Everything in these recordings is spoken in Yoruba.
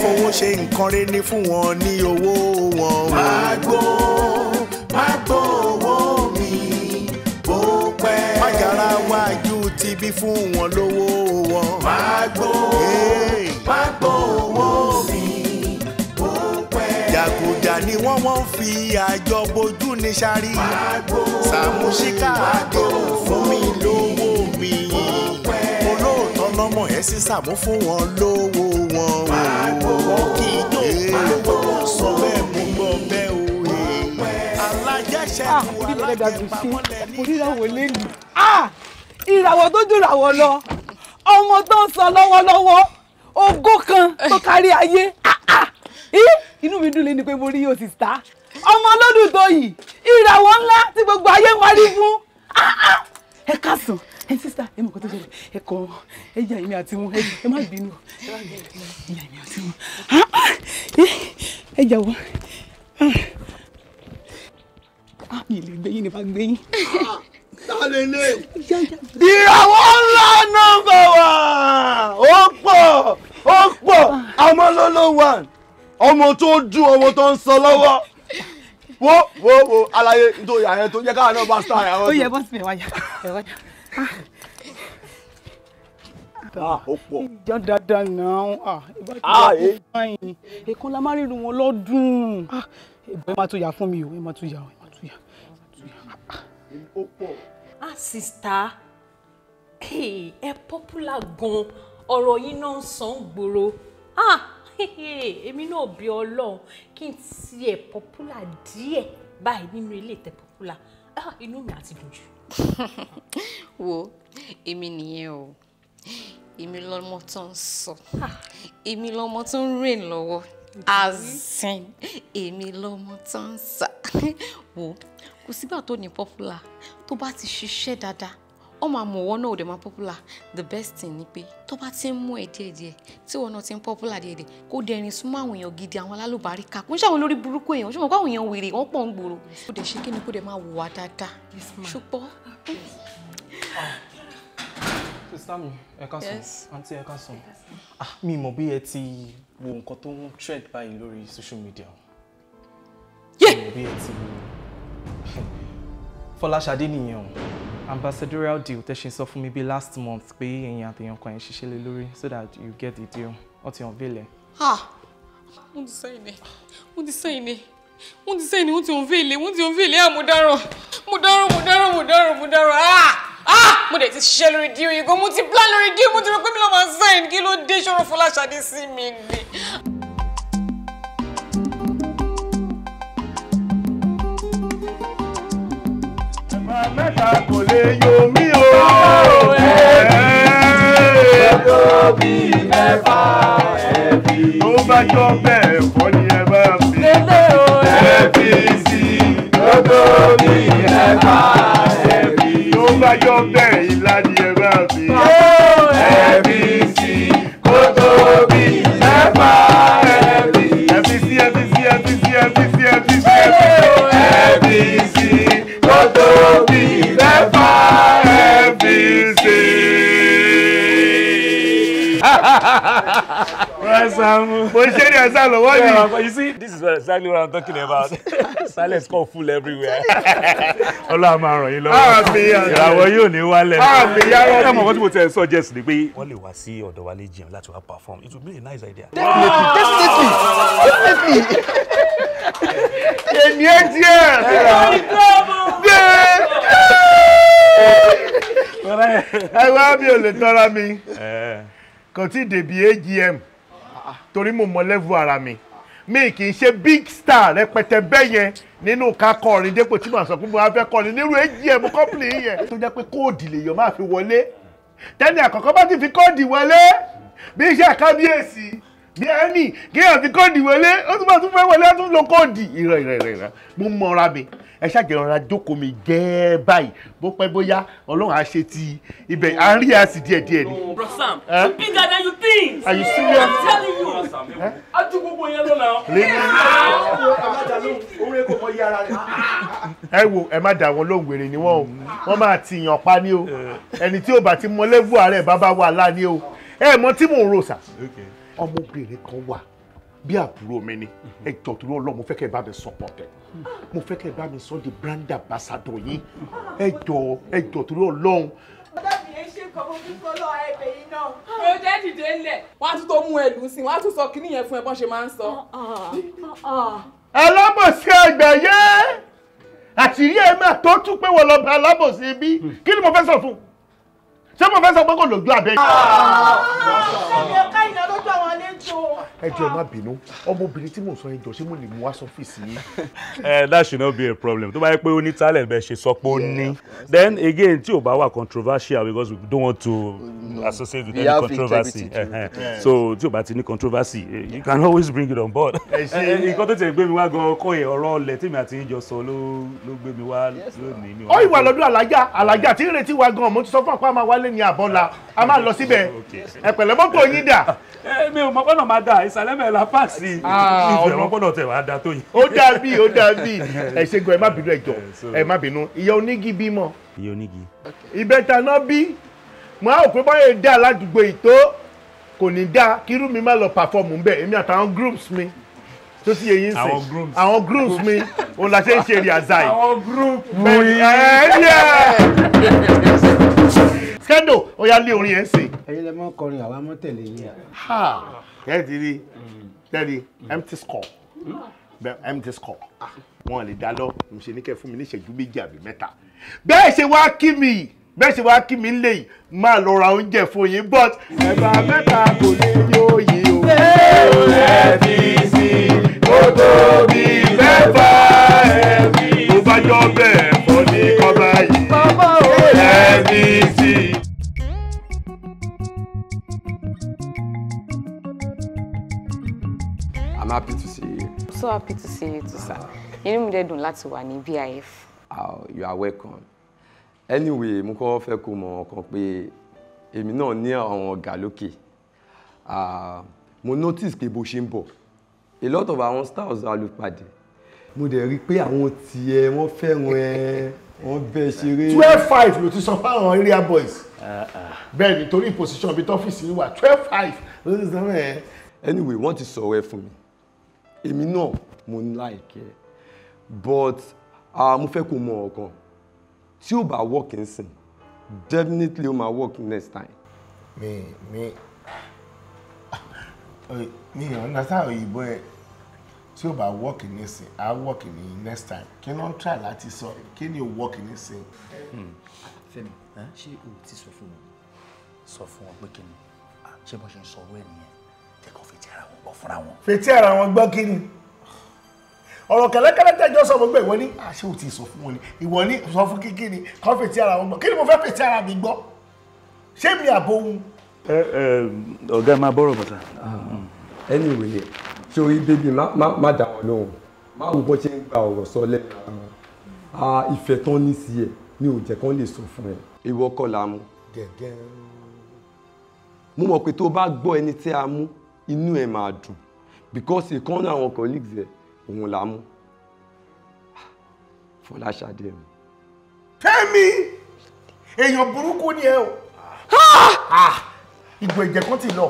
Fowó ṣe nǹkan rẹ̀ ní fún wọn ní owó wọn. Máa gbó owó mi bó pẹ́. Májàra wájú ti bí fún wọn lówó wọn. Máa gbó owó mi bó pẹ́. Jàgùjà ni wọ́n fi àjọ bojú ní sáré. Sàmúsíkà àdéhùn fún mi lówó mi. Olóòótọ́ lọ́mọ ẹ̀ sí Sàmú fún wọn lówó wọn. Wọ́n kì í jó olówó wọn sọ bẹ́ẹ̀ mú gbọ́ bẹ́ẹ̀ o. Alájẹsẹ̀kù alájẹpamọ́lẹ̀ ní. Ìràwọ̀ lẹ́nu. Ìràwọ̀ tó jù ràwọ̀ lọ. Ọmọ tó ń sọ lọ́wọ́lọ́wọ́. Ògo kan tó kárí ayé. Inú mi dùn lé ní pé mo rí yóò sì sá. Ọmọ lọ́dún tó yìí, ìràwọ̀ ńlá tí gbogbo ayé ń wárí fún. Ẹ káàsán, ẹ sísá, ẹ mọ̀ kó tó ṣẹlẹ̀, ẹ kọ ẹ jẹ́ èmi àti wọn, ẹ má bínú, ẹ má bínú, ẹ jẹ́ èmi àti wọn. Ẹ jọ̀wọ́. Mi lè gbé yín ní bá gbé yín. Ìràwọ̀ ńlá nọ́mbà 1, ó pọ̀, ó pọ̀, àmọ́ lọ́lọ́ 1. Ọmọ tó dùn, ọmọ tó ń sọ lọ́wọ́. Wo wo wo alaye nítorí àyẹn tó jẹ́ káwọn náà bá star àwọn. Ó yẹ bọ́sì mi wáyà. Ó pọ̀. Ìjọ dandan náà. Èkó la máa ríru wọn lọ́dún. Ẹ má tún yà fún mi o, ẹ má tún yà, ẹ má tún yà. Ó pọ̀. Ah, sista, ẹ popular gan, ọ̀rọ̀ yín náà ń sàn gbòòrò. Ah, èmi náà bí Ọlọ́run kí n tiẹ̀ popular díẹ̀ báyìí nínú ilé ìtẹ́ popular. Ah, inú mi àti dùn jù. Wo, èmi nìyẹn o. Èmi lọ́mọ tó ń sọ. Èmi lọ́mọ tó ń rìn lọ́wọ́. Azin, èmi lọ́mọ tó ń sọ. Wo, kò sígbà tó ní popular tó bá ti ṣiṣẹ́ dáadáa. Ó máa mọ̀ wọ́n náà ò dẹ̀ máa popular. The best thing ni pé tó bá ti ń mú ẹ díẹ̀díẹ̀ tí wọ́n náà ti ń popular díẹ̀díẹ̀ kó dẹ̀rìn súnmọ́ àwọn èèyàn gidi, àwọn alálùbáríkà. Kò ń ṣàwọn olórí burúkú èèyàn, ṣùgbọ́n káwọn èèyàn wèrè wọ́n pọ̀ ń gbòòrò. Kó dẹ̀ ṣe kí ni kó dẹ̀ máa wùwà dáadáa. Ṣùgbọ́n. Sister mi, ẹ káàsán. Aunty, ẹ káàsán. Mi mọ̀ bí ẹ ti wo nǹkan tó ń trend báyìí lórí social media. Mi mọ̀ bí ẹ ti wo. Fọláṣadé nìyẹn o. Ambassadorial deal tẹ́ ṣe sọ fún mi bí last month pé ẹ̀yin àtẹ̀yàn kan ẹ̀ ṣiṣẹ́ lé lórí so that you get the deal. Wọ́n ti unveil ẹ̀. Wọ́n ti sẹ́yìn ni, wọ́n ti sẹ́yìn ni, wọ́n ti sẹ́yìn ni, wọ́n ti unveil ẹ̀, wọ́n ti unveil ẹ̀, mo dáràn, mo dáràn, mo dáràn, mo dáràn, mo dáràn. Mo dẹ̀ ti ṣiṣẹ́ lórí deal yìí gan, mo ti plan lórí deal, mo ti rò pé mi ló máa sign, kí ló dé ṣọ́rọ̀ Fọláṣadé sí mi ni. Mẹ́ta kò lè yọ mí o. Ẹ̀ẹ́dì bí mẹ́fà ẹ̀bí. Tó bá jọ bẹ́ẹ̀ kọ́ ni ẹ bá fi. Lélẹ̀ o. Ẹ̀bí sí gbogbo bí mẹ́fà ẹ̀bí. Tó bá jọ bẹ́ẹ̀ ilá ni ẹ bá fi. Ẹ̀bí sí gbogbo bí mẹ́fà ẹ̀bí. Ẹ̀bí sí ẹ̀bí sí ẹ̀bí sí ẹ̀bí sí ẹ̀bí sí ẹ̀bí sí. Gbogbo bí mẹ́fà ẹ̀bí sí. Mo ṣe ní ẹ̀sán lọ́wọ́ yìí. You see, this is exactly what I'm talking about. Silence call full everywhere. Ọlọ́run máa ràn yín lọ́wọ́. Ìràwọ̀ yóò ní wálẹ̀. Ẹ mọ̀ nǹkan tí mo ti ẹ̀ suggest ni pé wọ́n lè wá sí ọ̀dọ̀ wa lè jẹun láti wá perform. It would be a nice idea. Definitely, definitely, definitely. Èmi ẹ díẹ̀. Ẹ wá mi ò lè tọ́ra mi. Kò tí ì dèbí AGM torí mo mọ level ara mi. Mi kì í ṣe big star rẹpẹtẹ bẹ́ẹ̀ yẹn nínú ká kọrin dépò tí màá sọ pé mo máa fẹ́ kọrin nírú AGM company yẹn. Tó jẹ́ pé kóòdì lèèyàn máa fi wọlé. Tẹ́ni àkọ́kọ́ bá ti fi kóòdì wọlé bí iṣẹ́ kábíyèsí bí ẹni kéèyàn fi kóòdì wọlé ó tún bá tún fẹ́ wọlé ó tún lo kóòdì. Ìrọ̀ ìrọ̀ ìrọ̀ ìrọ̀ mo mọra mi. Ẹ ṣàjẹ́ rọra jókòó mi jẹ́ báyìí bó pẹ́ bóyá Ọlọ́run á ṣe ti ibẹ̀ à ń rí àsì díẹ̀díẹ̀ ni. Bro Sam, you're bigger than you think. Are you serious? I'm telling you. Ajú gbogbo yẹn lọ náà. Ẹ wo ẹ má dà wọn lóhùn, wèrè ni wọn o, wọn máa ti yàn pa ní o. Ẹni tí ò bá ti mọ lẹ́vù ààrẹ bàbá wà lá ní o. Ẹ mọ tí mò ń rò sà. Ọmọbìnrin kan wà Bí àbúrò mi ni, ẹ jọ̀ọ́ torí Ọlọ́run, mo fẹ́ kẹ́ ẹ bá mi support ẹ. Mo fẹ́ kẹ́ ẹ bá mi sọ di brand ambassador yín. Ẹ jọ̀ọ́, ẹ jọ̀ọ́ torí Ọlọ́run. Ọ̀dà mi ẹ ṣe nǹkan, mo fi fọlọ́ ẹbẹ̀ yìí náà. Ó jẹ́ dìde ńlẹ̀, wọ́n á tún tó mú ẹ lù ú sí, wọ́n á tún sọ kíní yẹn fún ẹ bọ́n ṣe máa ń sọ. Alábòsí àgbáyé, àtìrí ẹ máa tó tún pé wọ́n lọ bá alábòsí bí. Kí ni mo fẹ́ sọ fún? Ṣé mo fẹ́ sọ pé kò lójú abẹ́? Ṣé ká ìná lójú àwọn àlejò? Ẹ jọ̀ọ́, ẹ má bínú, ọmọbìnrin tí mò ń sọ yẹn, jọ̀ọ́, ṣé mo lè mú wá sọ́fíìsì yín? That should not be a problem. Tó bá yẹ pé ó ní talent bẹ́ẹ̀ ṣe sọ pé ó ní. Then again, tí ò bá wà controversial, because we don't want to associate with We any have controversy. integrity too. So tí ò bá ti ní controversy, you can always bring it on board. Ẹ ṣé. Nǹkan tó tẹ̀ gbé mi wá gan ọkọ yẹn, ọ̀rọ̀ ọ̀lẹ̀ tèmi àti yín jọ sọ ló gbé mi wá lónìí. Ó ìwà lọ́dún alájà, alájà tí ń retí wa gan, mo ti sọ fún àpá máa wálé ní àbọ̀là, a máa lọ síbẹ̀. Ẹ pẹ̀lẹ́, mọ́tò yín dà? Mi ò mọ̀ pọ́nà máa dà ìsàlẹ̀ mẹ́la pàṣẹ. Ah, ìfẹ́ mọ́ pọ́nà tẹ̀ wá da tó yìí. Ó dàbí, ó dàbí. Ẹ ṣe gan, ẹ má bínú, ẹ jọ̀ọ́, ẹ má bínú. Ìyá onígi bímọ. Ìyá onígi. Ìbẹ́ta náà bí. Mo á rò pé báyìí dá aládùúgbò ìtó kò ní dá kírú mi má lọ pàfọ́ọ̀mù ńbẹ̀, èmi àtàwọn groups mi tó sì yẹ yín sìn. Àwọn groups. Àwọn groups mi òun la ṣe ń ṣe rìàzà yìí. Àwọn group. Bẹ́ẹ̀ni, ẹ ẹ Skendo, ó yá, lé orin yẹn sìn. Ẹ̀yin lẹ mọ́ kọrin, àwa mọ́ tẹ̀lé yín. Ha, ẹ ti rí tẹ́lẹ̀ empty score. Bẹ́ẹ̀, empty score, wọn lè dá lọ. Mo ṣe ní kẹ́ fún mi ní ìṣẹ́jú 2 àbí 3. Bẹ́ẹ̀ ṣe wá kí mi, bẹ́ẹ̀ ṣe wá kí mi ń lè yìí, máa lọ ra oúnjẹ fún yín, but ẹ̀bà mẹ́ta kò lè yó yìí o. FBC ó tóbi mẹ́fà, ẹ̀ tó bá jọ bẹ́ẹ̀ fọ́ ní kọ́ba yìí. FBC. I'm happy to see you. So happy to see you too, sir. Inú mi dẹ̀ dùn láti wà ní BIF. Oh, you are welcome. Anyway, mo kọ́ fẹ́ kó mọ̀ ọ̀kan pé èmi náà ní àwọn ọ̀gá lókè. Ah, mo notice pé bó ṣe ń bọ̀, a lot of àwọn stars alùpàdé. Mo dẹ̀ rí i pé àwọn tiẹ̀ wọ́n fẹ́ràn ẹ, wọ́n bẹ́ẹ̀ ṣeré. 12-5 ló ti sọ fáwọn area boys bẹ́ẹ̀, nítorí position bíi tọ́fíìsì wà, 12-5 ló ti sọ bẹ́ẹ̀. Anyway, wọ́n ti sọ̀rọ̀ ẹ fún mi. Èmi náà mo like ẹ, but mo fẹ́ kó mọ̀ ọ̀kan. Tí ó bá work nsìn, definitely ó máa work next time. Mi understand òyìnbó ẹ. Tí ó bá work nísìn, á work ní next time. Kí ló ń try láti sọ? Kí ni ó work nísìn? Fẹ́mi, ṣé o ti sọ fún wọn? Sọ fún wọn pé kí ni? Ṣé bọ́n ṣe ń sọ owó ẹ̀ nìyẹn? Jẹ́ kó fi ti ara wọn gbọ́ fúnra wọn. Fetí ara wọn gbọ́ kí ni? Ọ̀rọ̀ kẹ̀lẹ́kẹ̀lẹ́ tẹ́jọ́ sọ gbogbo, ìwọ ní àṣé ò ti sọ fún wọn ni? Ìwọ ní sọ fún kíkí ni kọ́ fetí ara wọn gbọ́. Kí ni mo fẹ́ fetí ara mi gbọ́? Ṣé mi àbò ohun? Ẹ ẹ ọ̀gá, máa bọ́rọ̀ bọ̀tà. Anyway, sori baby, má dá wọn lóhùn, má wo bó ṣe ń gba ọ̀rọ̀ sọ lẹ́nu ara wọn. Ah, ìfẹ́ tán ní sí ẹ ní ò jẹ́ kán lè sọ fún ẹ. Ìwọ kọ́ la mú. Gẹ̀gẹ́. Mo mọ̀ pé tó bá gbọ́ ẹni tí a mú, inú ẹ máa dùn, because ìkan náà àwọn colleagues ẹ òun là mú. Fọláṣadé mi. Fẹ́mi, èèyàn burúkú ni ẹ o. Ìgò ẹ̀jẹ̀ kan ti lọ.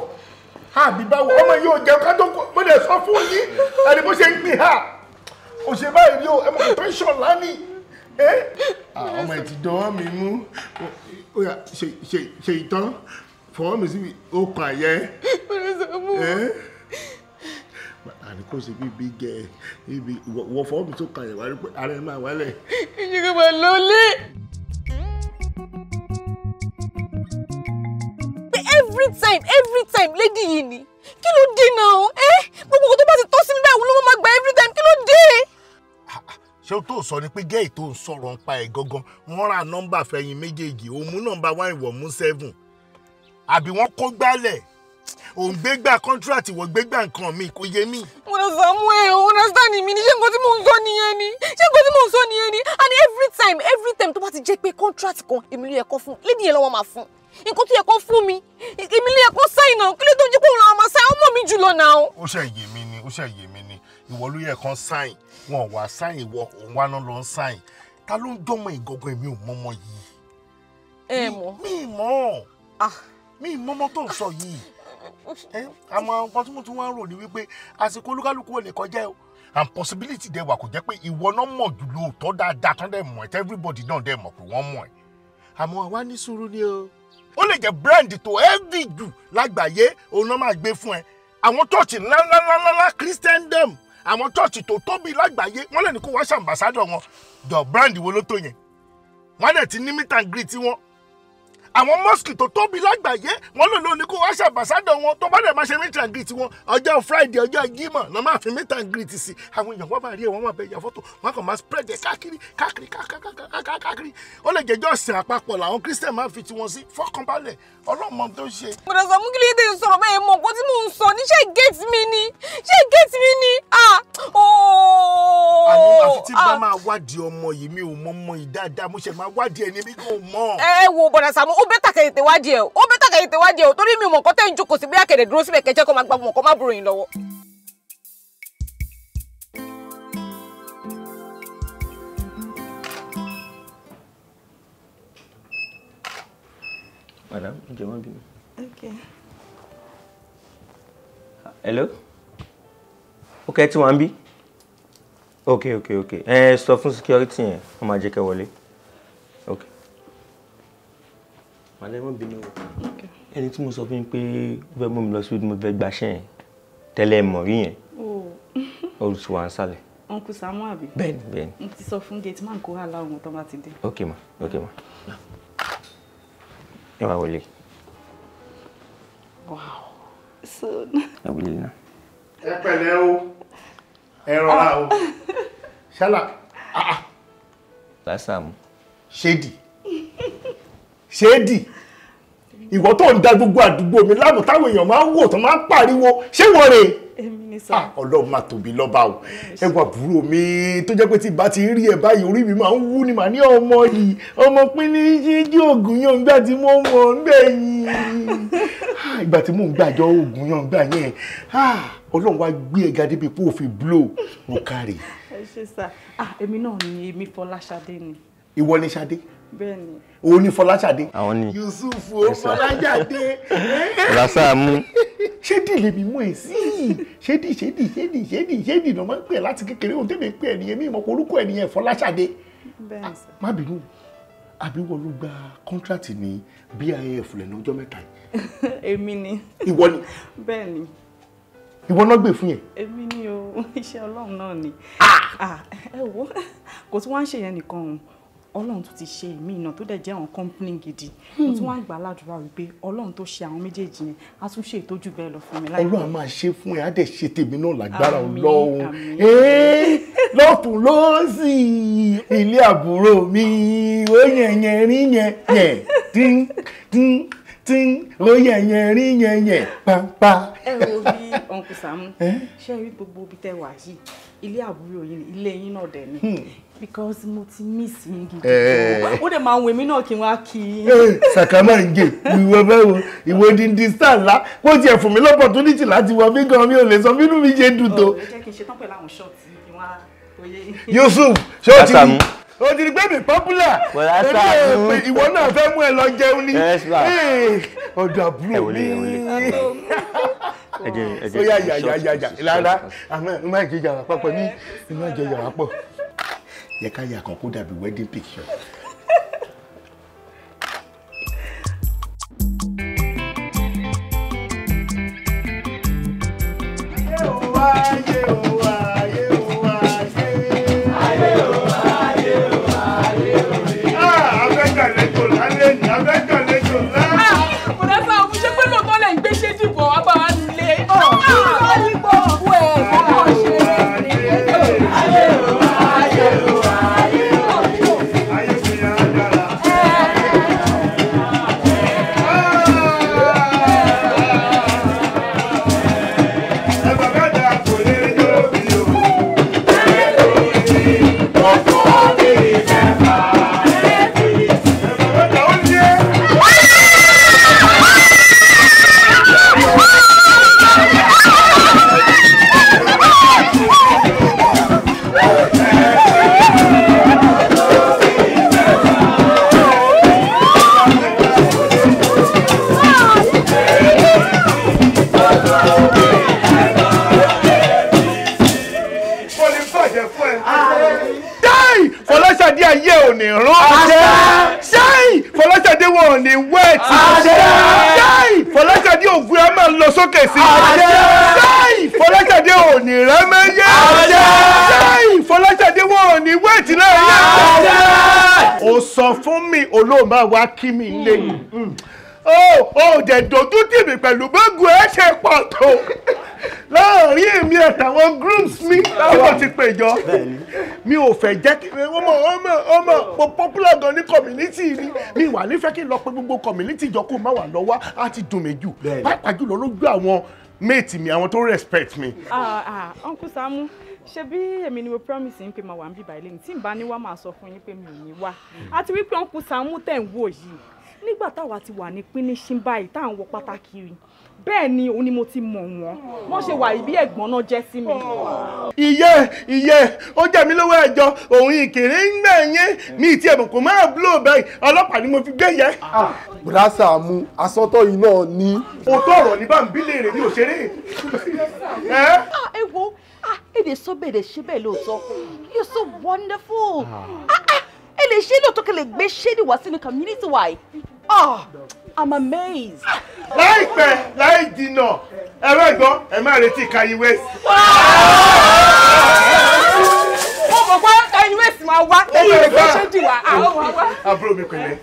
Àbí báwo? Ọmọ yóò jẹun ká tó kó. Mo lè sọ fún yín ẹni bó ṣe ń gbìn ha. Kò ṣe báyìí rí o, ẹ mọ̀ kò tẹ́ńṣọ̀n lánìí. Ọmọ ẹ̀ ti dánwọ́ mi mú. Ó yá, ṣe ṣe ṣe ìtàn fọwọ́ mi síbi ó kàn àyẹ́. Àní kò ṣe bí bí gẹ ibi ìwọ fọwọ́ mi tó kàn àyẹ̀ wá rí pé ara ẹ máa wálẹ̀. Ìjọba lólè. Every time, every time, lady yìí ni. Kí ló dé náà? Ẹ gbogbo nǹkan tó bá ti tọ́ sí mi báyìí, òun ló máa gba every time. Kí ló dé? Ṣé o tó sọ ni pé gẹ́ẹ̀ tó ń sọ̀rọ̀ ń pa ẹ̀ gangan, wọ́n ra nọ́mbà fẹ̀yìn méjèèjì, òun mú nọ́mbà 1, ìwọ mú 7, àbí wọ́n kó gbálẹ̀, òun gbégbá contract, ìwọ gbégbá nǹkan mi, kò yé mi. Mo lọ Samuel, o understand mi ni? Ṣé nǹkan tí mò ń sọ nìyẹn ni? Ṣé nǹkan tí mò ń sọ nìyẹn ni? And every time, every time tó bá ti jẹ́ pé contract kan èmi ló yẹ kó fún, lady yẹn lọ́wọ́ máa fún. Nǹkan tó yẹ kó fún mi, èmi ló yẹ kó sign náà. Kí ló tó ń jẹ́ pé òun làwọn máa sign? Ọmọ mi jùlọ náà. Ó ṣe yé mi ni, ó ṣe yé mi ni. Ìwọ ló yẹ kán sign, wọn wá sign, ìwọ òun wá náà lọ ń sign. Ta ló ń dánmọ ìgangan? Èmi ò mọmọ yìí. Ẹ mọ̀. Mi mọ̀. Mi mọmọ tó ń sọ yìí. Àmọ́ nǹkan tí mo tún wá ń rò ní wípé àsìkò olúkálùkù ò lè kọjá o. And possibility dẹ̀ wà kò jẹ́ pé ìwọ náà mọ̀ jù lóòótọ́ dáadáa tán dẹ̀ mọ̀ ẹ́, everybody náà dẹ̀ mọ̀ pé wọ́n mọ̀ ẹ́. Àmọ́ àwa ní sùúrù ni o. Ó lè jẹ́ brand tó heavy jù lágbàáyé òun náà máa gbé fún ẹ. Àwọn church ńláńláńláńlá Christendom, àwọn church tó tóbi lágbàáyé, wọ́n lè ní kó wá ṣe ambassador wọn. Jọ brand wo ló tó yẹn? Wọ́n dẹ̀ ti ní meet and greet wọn. Àwọn mosque tó tóbi lágbàáyé, wọ́n lè lóní kó wá ṣe ambassador wọn. Tó bá dẹ̀ máa ṣe meet and greet wọn, ọjọ́ Friday, ọjọ́ Jímọ̀ lọ́ máa fi meet and greet sí. Àwọn èèyàn wọ́n máa rí ẹ̀, wọ́n máa bẹ ya fọ́tò, wọ́n kàn máa spread ẹ̀ káàkiri káàkiri káàkiri. Ó lè jẹ́jọ́ ọ̀sìn àpapọ̀ làwọn Christian máa fi tiwọn sí. Fọkànbalẹ̀, Ọlọ́mọ tó ṣe. Bọ̀dá Sàámú, kí ló dé sọ̀rọ̀ bẹ́ẹ̀? Mọ̀ nǹkan tí mò ń sọ ní, ṣé gate mi ni? Ṣé gate mi ni? Ah! Ooo! Àní àfi tí bá máa wádìí ọmọ yìí, mi ò mọ ọmọ yìí dáadáa, mo ṣe máa wádìí ẹni mi kò mọ̀. Ẹ wo Bọ̀dá Sàámú, ó bẹ́tà kẹ́ tètè wádìí ẹ̀ o, ó bẹ́tà kẹ́ tètè wádìí ẹ̀ o, torí mi ò mọ̀ nǹkan tẹ́ ń jókòó sí, bóyá kẹ̀dẹ̀ dúró síbẹ̀ kẹ́jẹ́ kó máa gbà mọ̀ kó má burú yín lọ́wọ́. Madam, ǹjẹ́ wọ́n bínú? Okay. Hello? Okay, tí wọ́n ń bí? Okay, okay, okay. Ẹ sọ fún security yẹn, wọ́n máa jẹ́ kẹ́ wọlé. Okay. Madam, wọ́n bínú o. Ẹni tí mo sọ fún yín pé ó fẹ́ mú mi lọ sí ibi mo fẹ́ gbaṣẹ́ yẹn, tẹ́lẹ̀ mọ̀ rí yẹn, ó ti wà ń sálẹ̀. Uncle Sàámú àbí? Bẹ́ẹ̀ni, bẹ́ẹ̀ni. Mo ti sọ fún gate man kó wà láwọn tó bá ti dé. Okay ma, okay ma. Ẹ wá wọlé. Wow. So. Ẹ wọlé náà. Ẹ pẹ̀lẹ́ o, ẹ rọra o. Ṣálà. Lásàmù. Ṣédì. Ṣédì. Ìwọ tó ń da gbogbo àdúgbò mi láàmú táwọn èèyàn máa ń wò tó máa ń pariwo, ṣé wọ́n rè é? Èmi ni sọ. Ọlọ́run máa tóbi lọ́ba o. Ẹ wà àbúrò mi tó jẹ́ pé tí bá ti rí ẹ báyìí orí mi máa ń wú ni màá ní ọmọ yìí, ọmọ pín ní ṣíjú ògùn yàn gbà tí mo mọ̀ ń bẹ̀ yìí. Ìgbà tí mò ń gbàjọ ògùn yàn gbà yẹn, Ọlọ́run wá gbé ẹ ga débi pé ó fi blow mo kárì. Ẹ ṣe sá, èmi náà ni, èmi Fọláṣadé ni. Ìwọ ni Ṣadé? Bẹ́ẹ̀ni. Òun ni Fọláṣadé. Àwọn ni. Yusuf o Fọláṣadé. Lásàmú. Ṣédì lèmi mú ẹ sí. Ṣédì ṣédì ṣédì ṣédì ṣédì ló máa ń pè láti kékeré, ohun tèmi pè ẹnìyẹn mi ìmọ̀ orúkọ ẹnìyẹn Fọláṣadé. Bẹ́ẹ̀ni sá. Má bínú, àbí wọ́n ló gba kọ́ńtrátì ní BIF lẹ́nu ọjọ́ mẹ́ta yìí? Èmi ni. Ìwọ ni. Bẹ́ẹ̀ni. Ìwọ náà gbé fún yẹn. Èmi ni o, iṣẹ́ Ọlọ́run náà ni. Ẹ wo, kò tún wá ń ṣe yẹn nìkan o. Ọlọ́run tún ti ṣe èmi náà tó dẹ̀ jẹ́ àwọn kọ́ńpínì gidi. Mo tún wá ń gbà ládùúrà wípé Ọlọ́run tó ṣe àwọn méjèèjì yẹn á tún ṣe ìtọ́jú bẹ́ẹ̀ lọ fún mi láìpẹ́. Ọlọ́run á máa ṣe fún ẹ, á dẹ̀ ṣe tèmi náà lágbára Ọlọ́run. Lọ́tún lọ́sì ilé àbúrò mi, ó yẹ̀yẹ̀ rí yẹn yẹn tín tín tín, ó yẹ̀yẹ̀ rí yẹn yẹn pàápàá. Ẹ wo bí Uncle Sàámú, ṣé rí gbogbo ibi tẹ́ wà yìí, ilé àbúrò yín ni, ilé yín náà dẹ̀ ni. Because mo ti miss yín gidi. Ó dẹ̀ máa ń wèmí náà kí n wá kí yín. Sàkámà ń gè, ìwọ báwo, ìwọ díndín star ńlá, kó tiẹ̀ fún mi l'opportunity láti wọ mí gan, mi ò lè sọ bínú mi ṣe dùn tó. Ẹ jẹ́ kí n ṣe tán pẹ̀lú àwọn ṣọ́ọ̀tì kí wọ́n á oyè. Yusuf, ṣé o ti rí? O ti rí pé mi popular. Ìwọ náà fẹ́ mú ẹ lọ jẹun ní. Ọ̀dọ̀ àbúrò mi. Ó yà yà yà yà yà rárá, àmọ́ ẹ má jẹ yàrá papọ̀ ní, ẹ má jẹ yàrá pọ̀. Yẹ ká yà kan kó dàbí wedding picture. Bọ̀dá Sàámú, ṣé pé lóòótọ́ lẹ̀ ń gbé ṣéjì bọ̀ wá bá wa nílé? Ìwọ ní gbogbo ẹ̀ kọ́kọ́ ṣe é. ò ní wẹ́ẹ̀tì. Yáì Fọláṣadé ògùn ẹ máa lọ sókè sí i. Yáì Fọláṣadé ò ní rẹ́mẹ́yẹ. Yáì Fọláṣadé wọn ò ní wẹ́ẹ̀tì láàyè. Ó sọ fún mi olóòmà wa kí mi lé. Ó dẹ̀ dojú tì mí pẹ̀lú gbogbo ẹ̀ ṣe pọ̀ tó láàrin èmi àtàwọn groups mi tí mo ti pè jọ. Mi ò fẹ́ jẹ́ kí ọmọ mo popular gan ní community mi. Mi wà nífẹ̀ẹ́ kí n lọ pé gbogbo community jọ kó má wà lọ́wọ́ á ti dùn mí jù, pàápàá jùlọ lójú àwọn mate mi, àwọn tó respect mi. Uncle Saamu, ṣe bí èmi ni mo promise yín pé màá wà ń bíbá ilé mi, tí n bá ní wá máa sọ fún yín pé mi ò ní wá. Àti wípé Uncle Saamu tẹ̀ ń wò yìí, nígbà táwa ti wà ní pínísín báyìí tá à ń wọ pátá kiri, bẹ́ẹ̀ ni òun ni mo ti mọ̀ wọ́n, wọ́n ṣe wà ibi ẹ̀gbọ́n náà jẹ́ sí mi. Ìyẹ́ ó jẹ́ mi lówó ẹjọ́ òun ìkèrè ń gbẹ̀ yẹn mi ìtì ẹ̀bùn kò máa blow báyìí, ọlọ́pàá ni mo fi gbé yẹn. Bùrá Sàámú, asọ́tọ̀ yìí náà ní. Òótọ́ ọ̀rọ̀ ní bá ń bí léèrè ní òṣèré. Ẹ wo, èdè sọ bẹ́ẹ̀ lè ṣe bẹ́ẹ̀ lóòótọ́, you're so wonderful. Ẹ lè ṣe lóòótọ́ kí lè gbé ṣéèdì wá sínú community wa yìí. Ah, I'm amazed. Láìpẹ́ láì jìnnà, ẹ̀rọ ẹ̀gbọ́n ẹ máa retí Kanye West. Mo mọ̀ pé Kanye West máa wá, ẹ̀rọ ẹ̀gbọ́n ṣé dì wá, àwọn máa wá. Àbúrò mi pẹ̀lẹ́.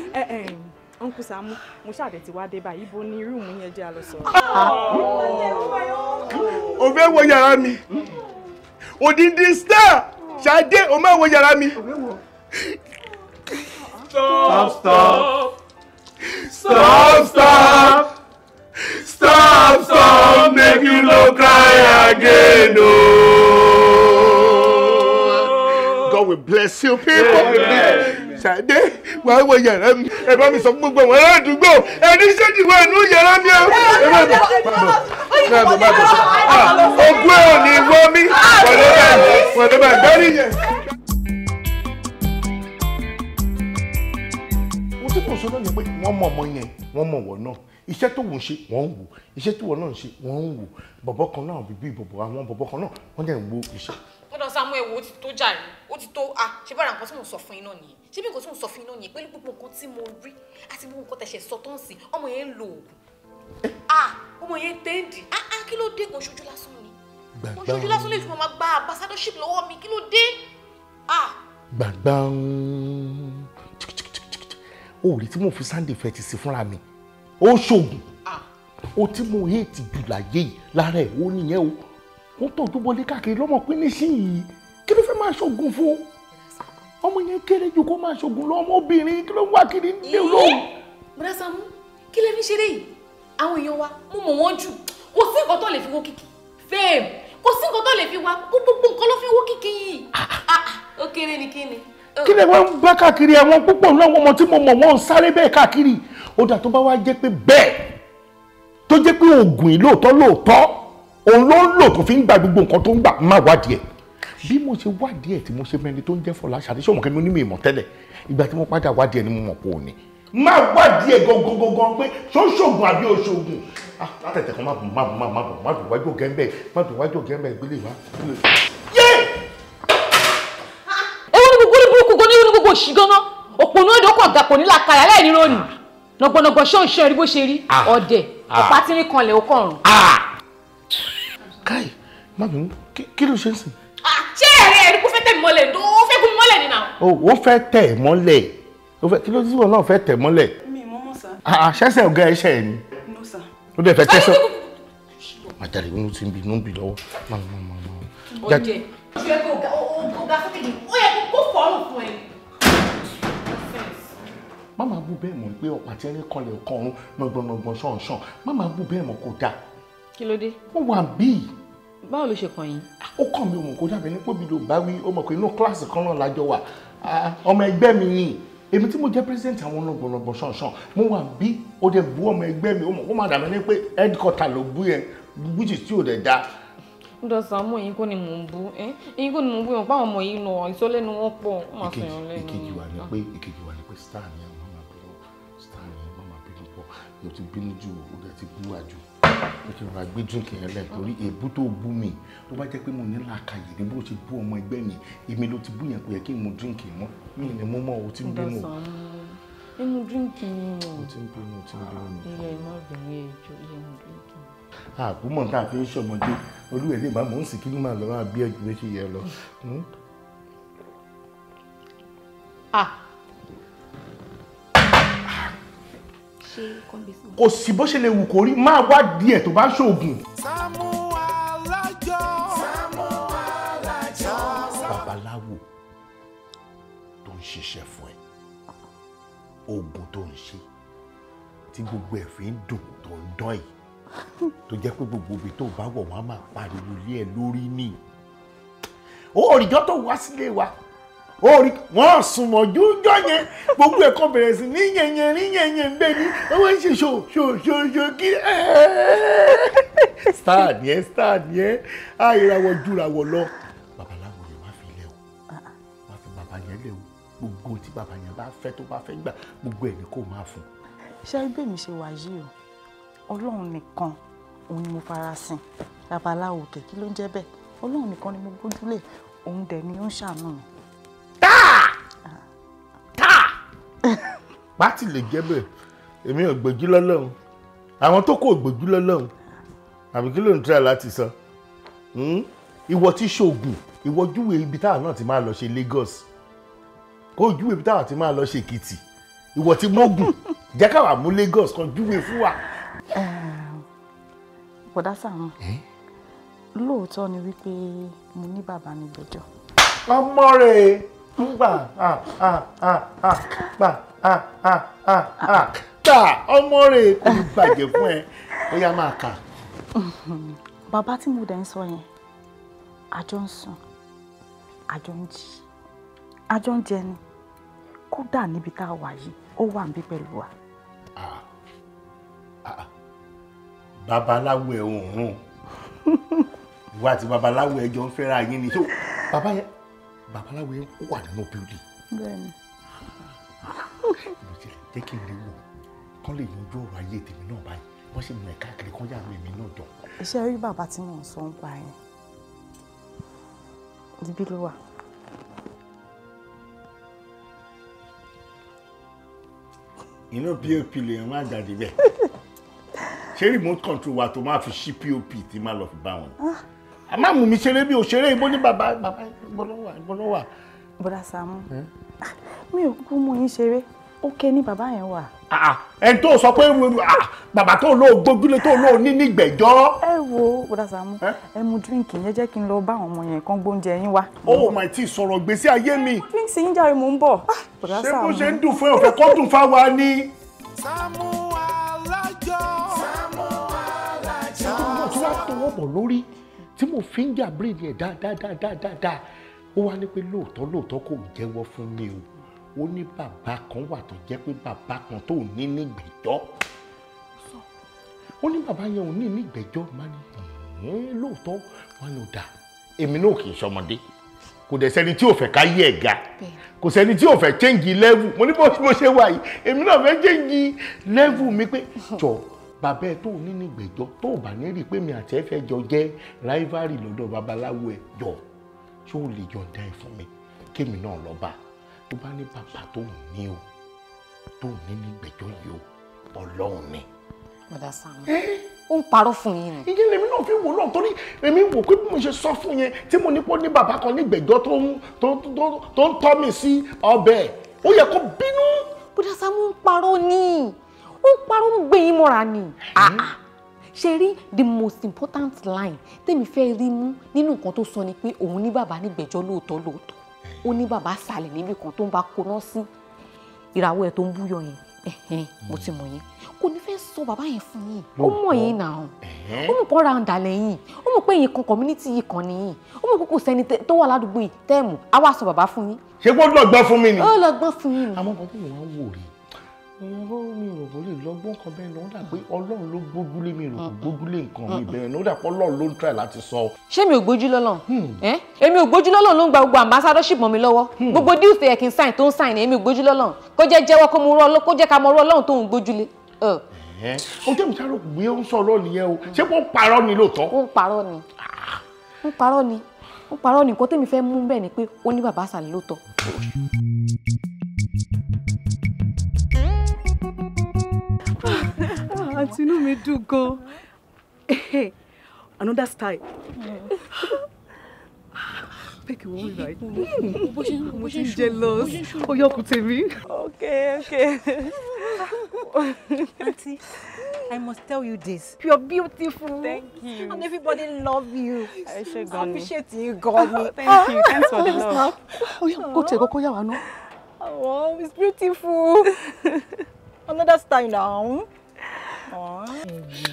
Uncle Saamu, mo ṣàdé ti wá dé báyìí, ibo ni rúùmù yẹn jẹ́ àlọ́ sọ̀rọ̀. O fẹ́ wo yàrá mi, odindi star Ṣadé, o máa wo yàrá mi. Stop, stop. Stop, stop. Stop, stop. Make you no cry again, oh. God will bless you people. Ṣadé, wàá wo yàrá mi. Ẹ bá mi sọ fún gbogbo àwọn ará àdúgbò. Ẹni ṣèjìwọ́ ẹnu yàrá mi. Ẹ má bọ̀, má bọ̀, má bọ̀. Ogún ẹ̀ ò ní wọ́ mi. Wọ̀dọ̀ bá gbẹ́rì yẹn. Tí kò sọ náà ni pé wọ́n mọ̀ ọmọ yẹn, wọ́n mọ̀ wọ́n náà, iṣẹ́ tó wù ń ṣe wọ́n ń wò, iṣẹ́ tó wọ́n náà ń ṣe wọ́n ń wò, bọ̀bọ̀ kan náà bíbí bọ̀bọ̀ àwọn bọ̀bọ̀ kan náà wọ́n dẹ̀ ń wo iṣẹ́. Gbọ́dọ̀ Sàámú, ẹ̀wò ó ti tó jàre, ó ti tó. Ṣé bára nǹkan tí mò ń sọ fún yín náà nìyẹn? Ṣé bí nǹkan tí mò ń sọ fún yín náà nìyẹn? Pẹ̀lú gbogbo nǹkan tí mo rí àti gbogbo nǹkan tẹ̀sẹ̀ sọ tó ń sìn, ọmọ yẹn ń lo oògùn. Ọmọ yẹn tẹ́ǹdì. Kí ló dé? Kò ṣojú lásán ni. Kò ṣojú lásán lè fi máa gba ambassadorship lọ́wọ́ mi. Kí ló dé? Gbàngbàng ó rí tí mo fi Sunday fẹ́ ti sí fúnra mi, ó ṣoògùn ó tí mo hate jù láyé yìí lára ẹ̀ ó nìyẹn o. Ó tọ́jú wọlé káàkiri lọ́mọ pé nísìnyìí kí ló fẹ́ máa ṣoògùn fún ọmọ yẹn? Kéré ju kó máa ṣoògùn lọ, ọmọbìnrin kí ló ń wá kiri nílé olóhùn. Bùrá Sàámú, kí lè fi ṣeré yìí? Àwọn èèyàn wa mo mọ̀ wọ́n jù, kò sí nǹkan tó lè fi wó kìkì fame, kò sí nǹkan tó lè fi wá, gbogbo nǹkan ló fi wó kìkì yìí. Ó kéré ni kí ni? Kí lè wọ́n bá káàkiri? Àwọn púpọ̀ náà wọ́n mọ̀ tí mo mọ̀ wọ́n ń sáré bẹ́ẹ̀ káàkiri. Ó dà tó bá wá jẹ́ pé bẹ́ẹ̀ tó jẹ́ pé oògùn yìí lóòótọ́ lóòótọ́ òun ló ń lò tó fi ń gba gbogbo nǹkan tó ń gbà, má wádìí ẹ̀. Bí mo ṣe wádìí ẹ̀ tí mo ṣe mẹ́ni tó ń jẹ́ Fọláṣadé, ṣé òun kẹ́mi onímọ̀ ìmọ̀ tẹ́lẹ̀? Ìgbà tí mo padà wádìí ẹ̀ ni mo mọ̀ pé òun ni. Má wádìí ẹ̀ gangan pé ṣóṣoògùn àbí oṣoògùn. Látẹ̀tẹ̀ kan má bọ̀ má bọ̀ má bọ̀ má dùn wájú ọ̀gẹ́ má dùn wájú ọ̀gẹ́ ńbẹ̀ gbélé wá. Òṣì ganan òpònú ẹ̀dọ́ kọ̀ gàpọ̀ nílà kàyà láì ní ròyìn nọgbọnọgbọ ṣóǹṣó rí bó ṣe rí ọ̀dẹ̀ ọ̀pá tí ní kanlẹ̀ ó kọ̀rùn. Káì má bínú, kí ló ṣe ń sìn. Ṣé ẹ̀rí kó fẹ́ tẹ̀ mí mọ́lẹ̀? Ó fẹ́ gún mi mọ́lẹ̀ nínú. Ó fẹ́ tẹ̀ mọ́lẹ̀, kí ló tí wọn náà fẹ́ tẹ̀ mọ́lẹ̀? Mi mọ́ mọ́ sá. Ṣẹ́sẹ̀ ọ̀gá ẹ̀ṣẹ̀ ẹ̀ ni. No sir. Ó dẹ̀ fẹ́ tẹ́sẹ̀. Má jáde, inú ti ń bí, inú ń bí lọ́wọ́. Má má má má. Ọ̀dẹ̀. Ó yẹ kó ga sókè jù, ó yẹ kó fọ́ọ̀rùn fún ẹ. Má máa bú bẹ́ẹ̀ mọ̀ pé ọ̀pá tí ẹni kanlẹ̀ kọrun nọgbọnọgbọn ṣọ̀nṣọ̀n, má máa bú bẹ́ẹ̀ mọ̀ kó dáa. Kí ló dé? Ó wà bíi. Báwo ló ṣe kàn yín? Ó kàn mí, òun kò dàbí ní pé mi ló bá wí, ó mọ̀ pé inú kíláàsì kan náà lájọ wà. Ọmọ ẹgbẹ́ mi ni èmi tí mo jẹ́ president àwọn nọgbọnọgbọn ṣọ̀nṣọ̀n, mo wà bí ó dẹ̀ bú ọmọ ẹgbẹ́ mi, ó mọ̀ kó má dàbí ní pé headquarter ló bú yẹn, which is tí ò dẹ̀ dáa. Bùrá Sàámú, ẹ̀yin kọ́ ni mò ń bú, ẹ̀yin kọ́ ni mò ń bú, yàn páwọn ọmọ yìí nà ìsọlẹ́nu wọn pọ̀, wọ́n máa sọ yàn lẹ́nu. Ìkejì wa ni pé ìkejì wa ni pé star ni àwọn máa bínú, star ni àwọn máa bínú pọ̀, yóò ti bínú jù, ó dẹ̀ ti bú àjù, ó ti rọra gbé drink yẹn lẹ̀ torí èébú tó bú mi, tó bá jẹ́ pé mo ní làákàyè ní bó ṣe bú ọmọ ẹgbẹ́ mi, èmi ló ti bú yẹn, kò yẹ kí n mu drink mọ́, mi ni mo mọ̀ ó ti ń bínú. Ẹ mu díríǹkì yín o. Mo ti ń bínú, mo ti ń bínú. Ilé ẹ má bínú, ẹ jọ̀ọ́, ẹ mu díríǹkì. Àkúmọ̀ tá a fi ń ṣọmọdé, olúwẹ̀ lè má mò ń sìn kí ló máa lọ máa bí ẹjú bó ṣe yẹ lọ. Kò sí bó ṣe lè wù kó rí, máa wá díẹ̀ tó bá ṣoògùn. Sàámú Alájọ. Sàámú Alájọ. Babaláwo tó ń ṣiṣẹ́ fún ẹ, oògùn tó ń ṣe tí gbogbo ẹ̀ fi ń dùn tó ń dán yìí, tó jẹ́ pé gbogbo ibi tó bá wọ̀ wọ́n á máa pariwo lé ẹ lórí ni. Òòrìjọ́ tó wá sílé wa, òòrì wọ́n sùnmọ̀ jújọ́ yẹn, gbogbo ẹ̀ kan bẹ̀rẹ̀ sí ní yẹ̀yẹ̀ ní yẹ̀yẹ̀ ń bẹ́ ni wọ́n ń ṣe ṣò ṣò ṣò ṣò kí ẹ́ẹ́. Star ni ẹ, star ni ẹ, àìràwọ̀ jùràwọ̀ lọ. Babaláwo yẹn wá fi lẹ̀ o, wá fi bàbá yẹn lẹ̀ o, gbogbo tí bàbá yẹn bá fẹ́ tó bá fẹ́ gbà, gbogbo ẹ̀ ni kò máa fún. Ṣé ibẹ̀ mi ṣe wà yìí o, Ọlọ́run nìkan òun ni mo fara sin. Babaláwo kẹ̀ kí ló ń jẹ́ bẹ́ẹ̀? Ọlọ́run nìkan ni mo gbójúlé, òun dẹ̀ ni ó ń ṣàánú mi. Pátì lè jẹ́ bẹ́ẹ̀, èmi ò gbójú lọ́lọ́run, àwọn tó kò gbójú lọ́lọ́run, àbí kí ló ń try láti sọ? Ìwọ tí ṣoògùn, ìwọ júwe ibi táwa náà ti máa lọ ṣe Lagos, kó júwe ibi táwa ti máa lọ ṣe Èkìtì, ìwọ tí mọ́gùn, jẹ́ káwa mú Lagos kan júwe fún wa. Bọ̀dá Sàámú, lóòótọ́ ni wípé mo ní bàbá nígbẹ̀jọ́. Ọmọ rẹ̀ ń gbà gbà gbà, ọmọ rẹ̀ kò ní bàjẹ́ fún ẹ, ó yá máa kà. Bàbá tí mo dẹ̀ ń sọ yẹn, àjọ ń sùn, àjọ ń jí, àjọ ń jẹ ni, kódà níbi tá a wà yìí, ó wà níbí pẹ̀lú wa. Babaláwo ẹ̀ òórùn, ìwọ àti babaláwo ẹ̀ jọ ń fẹ́ra yín ni. So bàbá yẹn, babaláwo yẹn wà nínú building. Bẹ́ẹ̀ni. Jẹ́ kí n rí wò kán lè yanjú ọ̀rọ̀ ayé tèmi náà báyìí, wọ́n sì mú ẹ̀ káàkiri kán yà mí èmi náà jọ. Iṣẹ́ rí bàbá tí mò ń sọ ń pa yẹn, ibi ló wà. Inú POP lèèyàn máa jáde bẹ́ẹ̀. Ṣé remote control wa tó máa fi ṣí POP tí máa lọ fi bá wọn? A máa mú mi ṣeré bí òṣèré ibo ní bàbá bàbá ibo ló wà, ibo ló wà. Bọ́dà Sàámú, mi ò kúkú mú yín ṣeré, ó ké ní bàbá yẹn wà. Ẹni tó sọ pé bàbá tó lóò gbójúlé tó lóò ní nígbẹ̀jọ́. Ẹ wo Bọ́dà Sàámú, ẹ mu díríǹkì yẹn, jẹ́ kí n lọ bá àwọn ọmọ yẹn kán gbóúnjẹ yín wá. Ó mà tí sọ̀rọ̀ gbèsè ayé mi. Díríǹkì yín jàre, mò ń bọ̀. Bọ́dà Ṣé Sàámú. bó ṣe ń dùn fún ẹ, òfẹ́ kó dùn fáwa ni. Sàámú Alájọ. Sàámú Alájọ. Mo ti wá tọwọ́ bọ̀ lórí tí mo fi ń jà bírèdì ẹ̀ dáadáa. Ó wá ní pé lóòótọ́ lóòótọ́ kò jẹ́wọ́ fún mi o. Ó ní bàbá kan wà tó jẹ́ pé bàbá kan tó ní nígbẹ̀jọ́. Ó ní bàbá yẹn ò ní nígbẹ̀jọ́. Má ní lóòótọ́ wọn ló dà. Èmi náà kì í ṣọmọdé. Kò dẹ̀ sẹ́ni tí ò fẹ́ ká yí ẹ̀ ga. Kò sẹ́ni tí ò fẹ́ change level. Mo ní bó ṣe wà yìí, èmi náà fẹ́ change level mi pé jọ bàbá ẹ tó ní nígbẹ̀jọ́ tó bá ní rí i pé mi àti ẹ fẹ́ jọ jẹ́ rivalry lọ́dọ̀ babaláwo ẹ jọ, ṣé o lè yọ̀ǹda ẹ fún mi kémi náà lọ bá tó bá ní bàbá tó ní o tó ní nígbẹ̀jọ́ yìí o, Ọlọ́run ni. Bọ́dà Sàámú, ó ń parọ́ fún yín ni. Ìyẹn lèmi náà fi wò náà, torí èmi wò pé bí mo ṣe sọ fún yẹn tí mo ní pé ó ní bàbá kan nígbẹ̀jọ́ tó ń tọ́ mi sí ọbẹ̀, ó yẹ kó bínú. Bọ́dà Sàámú ń parọ́ ni, ó ń parọ́, ń gbé yín mọ́ra ni. Ṣe rí the most important line tèmi fẹ́ rí mú nínú nǹkan tó sọ ni pé òun ní bàbá nígbẹ̀jọ́ lóòótọ́ lóòótọ́, ó ní bàbá sàlẹ̀ níbi kan tó ń bá koná sí ìràwọ̀ ẹ̀ tó ń búyọ yẹn. Mo ti mọ̀ yín, kò ní fẹ́ sọ bàbá yẹn fún yín, ó mọ̀ yín náà, ó mọ̀ pé round lẹ́yìn, ó mọ̀ pé yín kan community yìí kan nìyí, ó mọ̀ pé kò sẹ́ni tó wà ládùúgbò yìí tẹ́ẹ̀mù á wá sọ bàbá fún yín. Ṣé kó lọ́gbọ́n fún mi ni? Ó lọ́gbọ́n fún yín ni. Àmọ́ kan tí mo máa ń wò rí, mi ò rò lè lọ́gbọ́n kan bẹ́ẹ̀ lọ́wọ́ dà pé Ọlọ́run ló gbójúlé mi, rò kò gbójúlé nǹkan mi bẹ́ẹ̀ lọ́wọ́ dà pé Ọlọ́run ló ń try láti sọ. Ṣé mi ò gbójú lọ́lọ́run? Èmi ò gbójú lọ́lọ́run ló ń gba gbogbo ambassadorship mọ́ mi lọ́wọ́. Gbogbo deals tó yẹ kí n sign tó ń sign èmi ò gbójú lọ́lọ́run. Kó jẹ́ jẹ́wọ́ kó mú rọ́, kó jẹ́ ká mọ ọ̀rọ̀ Ọlọ́run tó ń gbójúlé. Ó jẹ́ ìṣàrò pé ó ń sọ̀rọ̀ nìyẹn o, ṣé kó parọ́ ni lóòótọ́? Ó ń parọ́ ni, ó ń parọ́ ni, ó ń parọ́ ni. Nǹkan tèmi fẹ́ mú bẹ́ẹ̀ ni pé ó ní bàbá àsàlẹ̀ lóòótọ́. Fact, inú mi dùn gan. Another style. Pick one, right? Mo ṣe jealous. Ó yọ kù tèmi. Okay, okay. Auntie, I must tell you this. You're beautiful. Thank you. And everybody love you. Ẹ ṣé gan ni. Appreciate you, God. Thank you. Thanks for the love. Ó yá, kó tiẹ̀ kọ́kọ́ yà wá ná. Oh, it's beautiful. Another style now.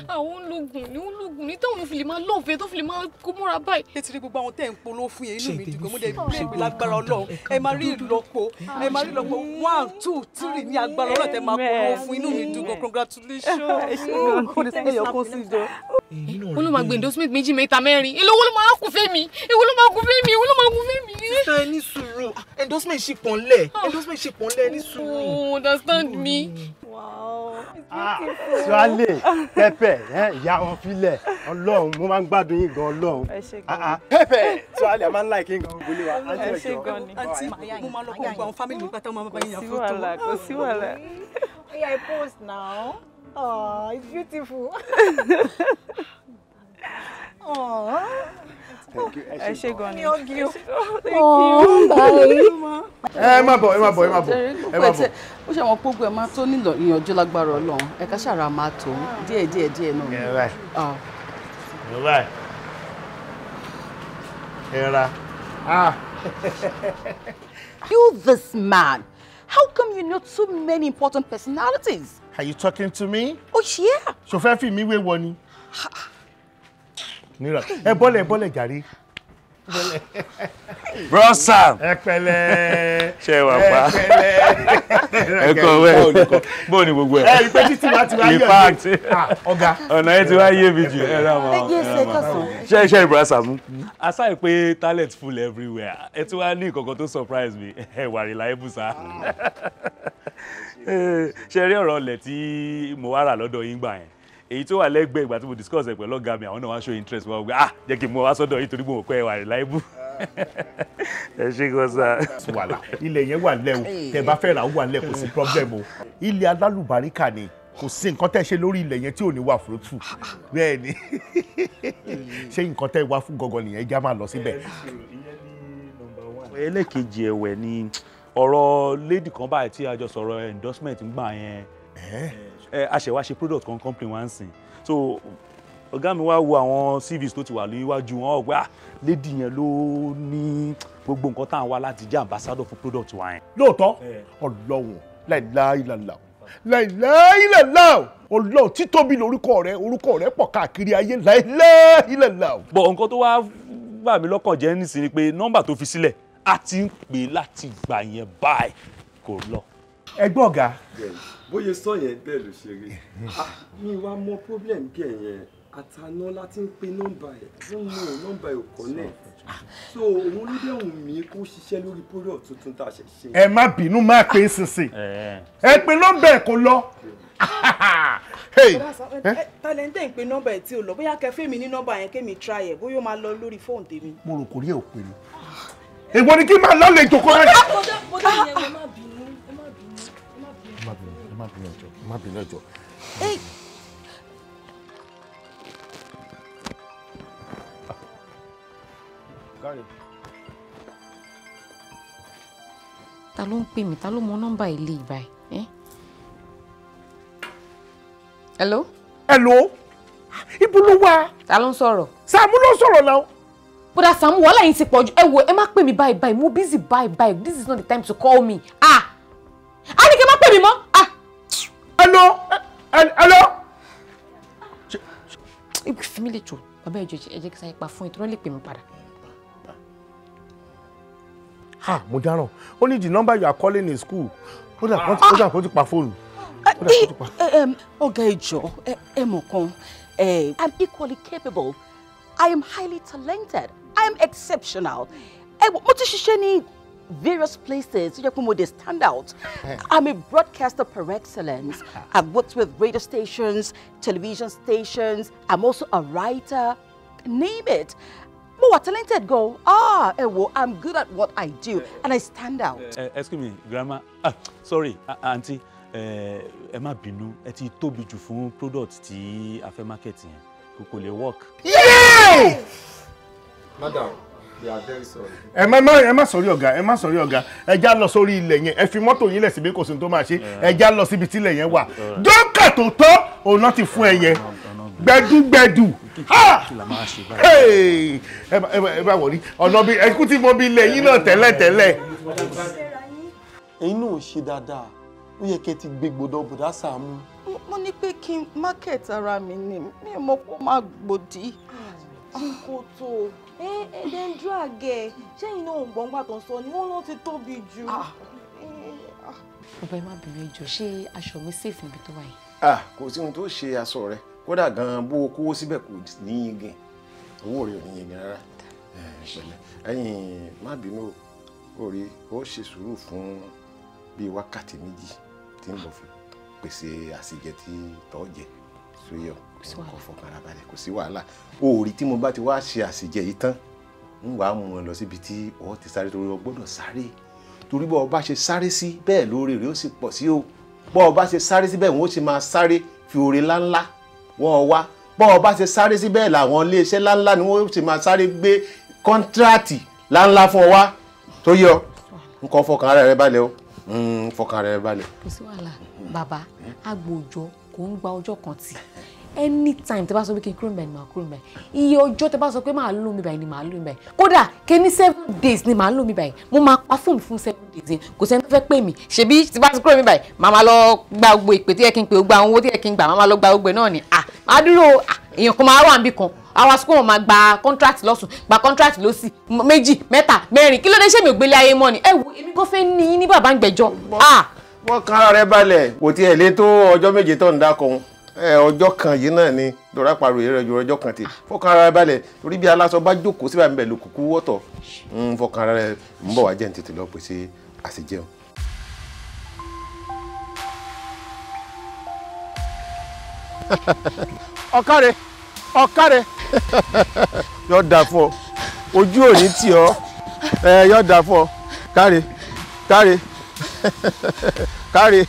Àwọn ológun ní táwọn fi lè máa lọ́ọ̀fẹ́ tó fi lè máa kó mọ́ra báyìí. Létí rí gbogbo àwọn tẹ́ ń polówó fún yẹn, inú mi dùn gan, mo dẹ̀ bí ẹgbẹ́ lágbára Ọlọ́run. Ẹ máa rí ìlọ́po, ẹ máa rí ìlọ́po 1, 2, 3 ní agbára Ọlọ́run tẹ́ máa polówó fún, inú mi dùn gan, congratulations. Ẹ yọ kó sí jọ. Ó ló máa gbé endorsement 2, 3, 4. Èló wo ló máa kún fẹ́ mi? Èwo ló máa kún fẹ́ mi? Èwo ló máa kún fẹ́ mi? Sísá ẹ ní sùúrù, endorsement ṣì pọ̀ ńlẹ̀, endorsement ṣì pọ̀ ńlẹ̀, ẹ ní sùúrù. Oh, understand me. Suale, Pẹ́pẹ́, ìyá wọn filẹ̀, Ọlọ́run, mo máa ń gbádùn yín gan Ọlọ́run. Pẹ́pẹ́, Suale, a máa ń láìkí gan gbólé wa. Ẹ ṣé gan ni. Àǹtí, mo máa lọ kó gbogbo àwọn fámìlì mi pátá, mo máa bá yín yà fótó. Kò sí wàhálà. Yeah, I post now. Oh, it's beautiful. Oh. Ẹ ṣé gan ni. Thank you. Thank you. Bye. Ẹ má bọ̀, ẹ má bọ̀, ẹ má bọ̀, ẹ má bọ̀. Ó ṣe àwọn gbogbo ẹ máa tó nílò ìyànjú lágbára Ọlọ́run. Ẹ̀ka ṣàrà máa tó díẹ̀ díẹ̀ díẹ̀ náà. Ẹ right. Ẹ right. Ẹ ra. You this man, how come you know so many important personalities? Are you talking to me? Oh yeah. Ṣo fẹ́ fi mi wé wọ ni? Nira, ẹ bọ́lẹ̀, bọ́lẹ̀ jàre. Bro Sam. Ẹ pẹ̀lẹ́. Ṣé wà pa? Ẹ kọ wẹ. Bó ni gbogbo ẹ? Ẹ rí pé títí wa ti wá yọ̀ In fact, ọ̀gá. Ọ̀nà ẹ ti wá yé mi jù. Ẹ rà mọ́. Ṣé iṣẹ́ ìbúra Sàmú? Aside pé talent full everywhere, ẹ tún wá ní nǹkan tó surprise mi. Ẹ wà reliable sá. Ṣé rí ọ̀rọ̀ ọ̀lẹ̀ tí mo wá rà lọ́dọ̀ yín gbà yẹn? Èyí tó wà lẹ́gbẹ̀ẹ́ ìgbà tí mo discuss ẹ̀ pẹ̀lú ọ̀gá mi, àwọn náà wá show interest wọn gbé, ah, jẹ́ kí n mú wá sọ́dọ̀ yìí torí mo kọ́ ẹ wà reliable. Ẹ ṣé gan sá. Wàhálà, ilẹ̀ yẹn wà lẹ́ o, tẹ bá fẹ́ rà ó wà lẹ́, kò sí problem o. Ilẹ̀ alálùbáríkà ni, kò sí nǹkan tẹ́ ṣe lórí ilẹ̀ yẹn tí ò ní wà fruitful. Bẹ́ẹ̀ ni, ṣé nǹkan tẹ́ wá fún gangan nìyẹn, já máa lọ síbẹ̀. Ẹlẹ́kejì ẹ̀wẹ̀ ni ọ̀rọ̀ lady kan báyìí tí a jọ sọ̀rọ̀ endorsement ń gbà yẹn. A ṣẹ̀ wá ṣe product kan company wa ń sìn, so ọ̀gá mi wá wo àwọn CVs tó ti wà níwájú wọn, ọ̀gbẹ́ ah, lady yẹn ló ní gbogbo nǹkan tá à ń wá láti jẹ́ ambassador fún product wa yẹn. Lóòótọ́, Ọlọ́run, láìláìlàlà, láìláìlàlà, Ọlọ́run títóbi lórúkọ rẹ, orúkọ rẹ pọ̀ káàkiri ayé, láìláìlàlà. Bọ̀ nǹkan tó wá bà mí lọ́kàn jẹ́ nísìnyí ni pé nọ́mbà tó fi sílẹ̀ a ti ń pè láti gbà yẹn báyìí kò lọ. Ẹgbọ́n ọ̀gá. Bóyá sọ yẹn bẹ́ẹ̀ ló ṣe rí. Mi wá mọ problem bí ẹ̀ yẹn, àtàná láti ń pe nọ́mbà ẹ̀, wọ́n mọ nọ́mbà ẹ̀ ò connect. So òun ló dẹ̀ wù mí kó ṣiṣẹ́ lórí product tuntun tá a ṣe ṣe. Ẹ má bínú, má pè é sísìn. Ẹ pe nọ́mbà ẹ̀ kò lọ. Talente ń pe nọ́mbà ẹ̀ tí ò lọ, bóyá kẹfẹ́ mi ní nọ́mbà yẹn kémi try ẹ̀, bóyá ó máa lọ lórí fóònù tèmi. Mo rò kò rí ẹ̀ ò pè mí. Èwo ni kí n máa lálejò kọ́ rẹ̀? Bọ́dá yẹn, ẹ má bínú, ẹ má bínú. Ẹ má bínú ẹjọ́, ẹ má bínú ẹjọ́. Ta ló ń pè mí? Ta ló mọ nọ́mbà ilé ìbáyìí? Hello? Hello? Ibo ló wà? Ta ló ń sọ̀rọ̀? Sàámú ló ń sọ̀rọ̀ náà. Bọ́dà Sàámú, wàhálà yín ti pọ̀ jù. Ẹ wo, ẹ má pè mí báyìí báyìí, mo busy báyìí báyìí, this is not the time to call me. Ah! A ní kí ẹ má pè mí mọ́. Ah! Hello? Hello? Fi mí lè jò, bàbá ìjọ ẹ jẹ́ kí sáyé pa fún ìtura lè pè mí padà. Ah, mo dáràn. Ó ní the number you are calling in school. Ó dà kó ti pa fóònù. Ọ̀gá ìjọ, ẹ mọ̀ kan, I'm equally capable. I am highly talented. I am exceptional. Mo ti ṣiṣẹ́ ní various places tó jẹ́ pé mo dey stand out. I'm a broadcaster par excellence. I've worked with radio stations, television stations. I'm also a writer. Name it. Mo wà talented gan. Ah, ẹ wo, I'm good at what I do and I stand out. Excuse me, grandma. Ah, sorry, aunty. Ẹ má bínú, ẹ ti tóbi jù fún product tí a fẹ́ market yẹn, kò lè work. Madam, they are very sorry. Ẹ má sọrí ọ̀gá, ẹ má sọrí ọ̀gá. Ẹ já lọ sórí ilẹ̀ yẹn, ẹ fi mọ́tò yín lẹ̀ síbi, kò sí tó máa ṣe. Ẹ já lọ síbi tí ilẹ̀ yẹn wà. Dókà tó tọ́ òun náà ti fún ẹ yẹn. Gbẹdúgbẹdù. Ẹ bá wọlé ọ̀nà bí ẹ kú tí mo bí ilẹ̀ yín náà tẹ́lẹ̀ tẹ́lẹ̀. Ẹ̀yin náà ṣe dáadáa, ó yẹ kẹ́ ti gbé gbọ́dọ̀ bùdá Sàámú. Mo ní pé kí n market ara mi ni, mi ò mọ̀ kó má gbòdì. Kò tó ẹ ẹ ń drag ẹ, ṣẹ́yìn náà gbọ̀ngbà tó ń sọ ni wọ́n ló ti tóbi jù. Bàbá, ẹ má bínú, ẹ jọ̀ọ́, ṣé aṣọ mi safe níbi tó wà yìí? Ah, kò sí ohun tó ṣe aṣọ rẹ, kódà gan-an bó o kówó síbẹ̀ kò ní yingin, owó rẹ ò ní yingin rárá. Pẹ̀lẹ́, ẹ̀yin má bínú o, rí o ṣe sùúrù fún bíi wákàtí 2 tí ń bọ̀ fi pèsè àsèjẹ tí tọ́ jẹ sóyè ọ, kò fọkàn ara balẹ̀, kò sí wàhálà. O rí tí mo bá ti wá ṣe àsèjẹ yìí tán, ń wàá mú ọ lọ síbi tí ọ ti sáré, torí ọ gbọ́dọ̀ sáré, torí bọ́ ọ bá ṣe sáré sí bẹ́ẹ̀ lóore rẹ ó sì pọ̀ sí o. Bọ́ ọ bá ṣe sáré sí bẹ́ẹ̀ wọ́n ó sì máa sáré fi oore láńlá wọ́n wá. Bọ́ ọ bá ṣe sáré sí bẹ́ẹ̀ làwọn iléeṣẹ́ láńlá ni wọ́n ó sì máa sáré gbé kọ́ńtíráàtì láńlá fún ọ wá. Tó yọ nǹkan, fọkàn ara rẹ balẹ̀ o, fọkàn ara rẹ balẹ̀. Kò sí wàhálà bàbá, agbòòjọ kò ń gba ọjọ́ kan tì. Anytime tẹ bá sọ pé kí n kúrò níbàyìí ni màá kúrò níbàyìí, iye ọjọ́ tẹ bá sọ pé màá lò mí báyìí ni màá lò mí báyìí. Kódà kí ní 7 days ni màá lò mí báyìí, mo máa pa fóònù fún 7 days yẹn, kò sẹ́ni tó fẹ́ pè mí. Ṣebí tí bá ti kúrò mí báyìí, màá máa lọ gba gbogbo ìpè tó yẹ kí n pè, gbogbo àwọn owó tó yẹ kí n gbà, màá máa lọ gba gbogbo ẹ̀ náà ni. À máa dúró, èèyàn kan máa wà níbì kan, àwa sukùn wọn máa gba contract lọ́sùn, gba contract lọ́sì, 2, 3, 4, kí ló dé? Ṣé mi ò gbélé ayé mọ́ ni? Ẹ wo, èmi kò fẹ́ ní yín ní bàbá ń gbẹ́jọ́. Wọ́n kan ara rẹ balẹ̀, kò tiẹ̀ lé tó ọjọ́ 7 tó ń dákọ̀ ọjọ́ kan yìí náà ni dọ̀rọ̀ àparò yìí rẹ̀ ju ọjọ́ kan ti. Fọkàn ara rẹ balẹ̀, torí bí aláṣọ bá jókòó síbà níbẹ̀ lòkùnkùn wọ́tọ̀. Fọkàn ara rẹ, ń bọ̀ wá jẹ́ ní tètè lọ pèsè àṣejẹun. Ọ̀kàrẹ̀, ọ̀kàrẹ̀, yóò dà fún ọ, ojú ò ní tì ọ́, yóò dà fún ọ. Káre, káre, káre.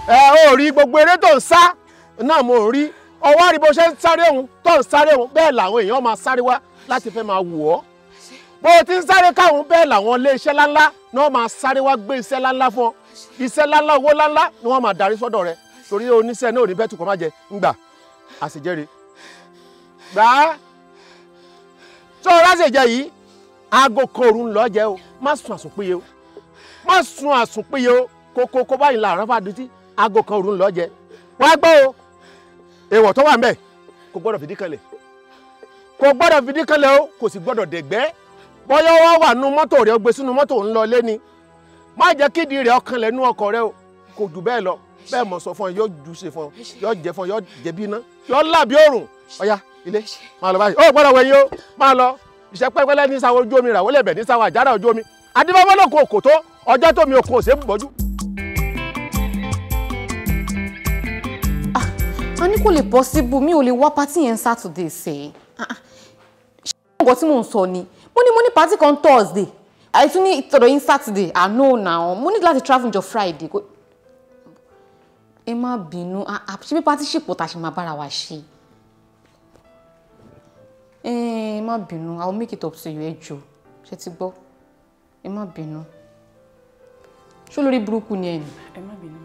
Ẹ ò rí gbogbo eré tó ń sá náà, mo rí ọwọ́ àrí bó ṣe ń sáré òun tó ń sáré òun, bẹ́ẹ̀ làwọn èèyàn máa sáré wá láti fẹ́ máa wù ọ́. Bó o ti ń sáré káwọn, bẹ́ẹ̀ làwọn iléeṣẹ́ láńlá náà máa sáré wá gbé iṣẹ́ láńlá fún ọ. Iṣẹ́ láńlá, owó láńlá ni wọ́n máa darí sọ́dọ̀ rẹ, torí oníṣẹ́ náà ò ní bẹ́ẹ̀ tù kọ́ má jẹ. Ńgbà àṣejẹ́rè gbà á tó o ráṣẹ̀jẹ yìí, aago kan òru ń lọ jẹ o. Má sùn àsùnpìyẹ o, má sùn àsùnpìyẹ o. Kókó báyìí làárọ̀ fàdútì, aago kan òru ń lọ jẹ. Wàá gbọ́ o, èèwọ̀ tó wà ńbẹ̀, kò gbọ́dọ̀ fìdí kanlẹ̀, kò gbọ́dọ̀ fìdí kanlẹ̀ o, kò sì gbọ́dọ̀ dẹ̀gbẹ́. Bọ́yọ́ wọ́n wà nú mọ́tò rẹ̀, o gbé sínú mọ́tò ń lọ lé ni, má jẹ́ kídìí rẹ̀ ọkàn lẹ̀ nú ọkọ̀ rẹ o, kò jù bẹ́ẹ̀ lọ. Bẹ́ẹ̀ mọ̀ sọ fún ọ, yóò ju ṣe fún ọ, yóò jẹ fún ọ, yóò jẹ bí iná, yóò là bí òrùn. Ọ̀yá ilé máa lọ báyìí, ó gbọ́dọ̀ wẹ̀yìn o, máa lọ. Iṣẹ́ pẹ́pẹ́lẹ́ ní sáwọ́ ojú omi rà wọlé ẹ̀bẹ̀ ní sáwọ́ àjàrà ojú omi. Adébábọ́ lóko òkòtó, ọjọ́ tómi òkun òsè bọ́jú. A ní kò lè possible, mi ò lè wá party yẹn Saturday ṣe. Ṣé nǹkan tí mò ń sọ ni? Mo ní party kan Thursday, àìtún ní ìtọ̀dọ̀ yín Saturday. I know now, mo ní láti travel jọ Friday. Ẹ má bínú, ṣé bí party ṣèpọ̀ tá a ṣe máa bára wa ṣe? Ẹ má bínú, I will make it up to you, ẹ jọ̀ọ́. Ṣé ti gbọ́? Ẹ má bínú. Ṣé olórí burúkú ni ẹ ní? Ẹ má bínú.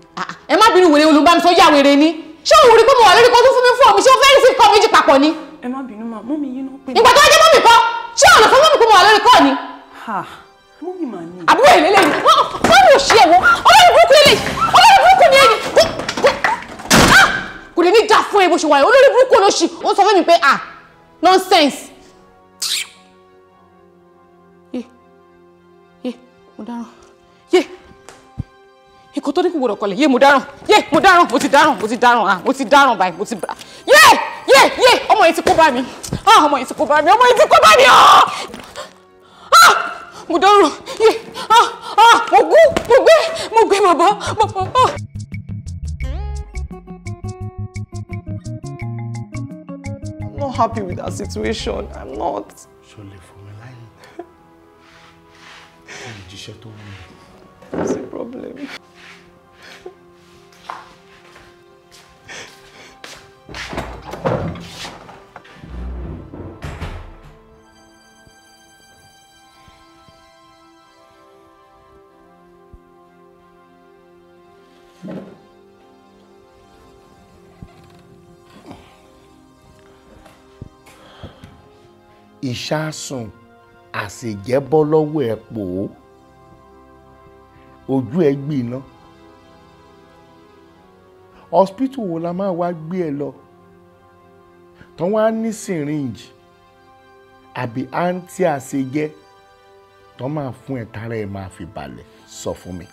Ẹ má bínú, wèrè olùbánisọ yà wèrè ni. Ṣé òun rí pé mo wà lórí kan tó fún mi fún ọ mi? Ṣé o fẹ́ receive call méjì papọ̀ ni? Ẹ má bínú mà, mọ́mí yín náà pè mí. Ìgbà tó wá jẹ́ mọ́mí kan, ṣé ọ̀nà fún mọ́mí pé mo wà lórí call ni? Mọ́mí mà ní. Àbúrò èlé lè ní. Mọ́mí ò ṣe ẹ̀wọ̀n, olórí burúkú lè, olórí burúkú ni ẹni. Kò lè ní dà fún ẹ bó ṣe wà yẹn, olórí burúkú ló ṣì, ó sọ fún mi pé ah nonsense. Yé, yé, mo dáràn. Yé, ikọ̀ tó ní kò gbọdọ̀ kọlẹ̀. Yé, mo dáràn. Yé, mo dáràn, mo ti dáràn, mo ti dáràn, ah, mo ti dáràn báyìí, mo ti bá. Yé, yé, yé, ọmọ yìí ti kó bá mi. Ah, ọmọ yìí ti kó bá mi, ọmọ yìí ti kó bá mi. Ah, ah, mo dáràn. Yé, ah, ah, mo gún, mo gbé, bàbá, bàbá, ah. I'm not happy with that situation. I'm not. Ṣo lè fún mi láyè? Kí n jíṣẹ́ tó wù mí. Ìṣàsùn àṣejẹ́ bọ́ lọ́wọ́ ẹ̀ pò ó, ojú ẹ gbiná. Hospital wo la máa wá gbé ẹ lọ tán wá ní syringe àbí anti àṣejẹ́ tán máa fún ẹ tára ẹ máa fi balẹ̀? Sọ fún mi,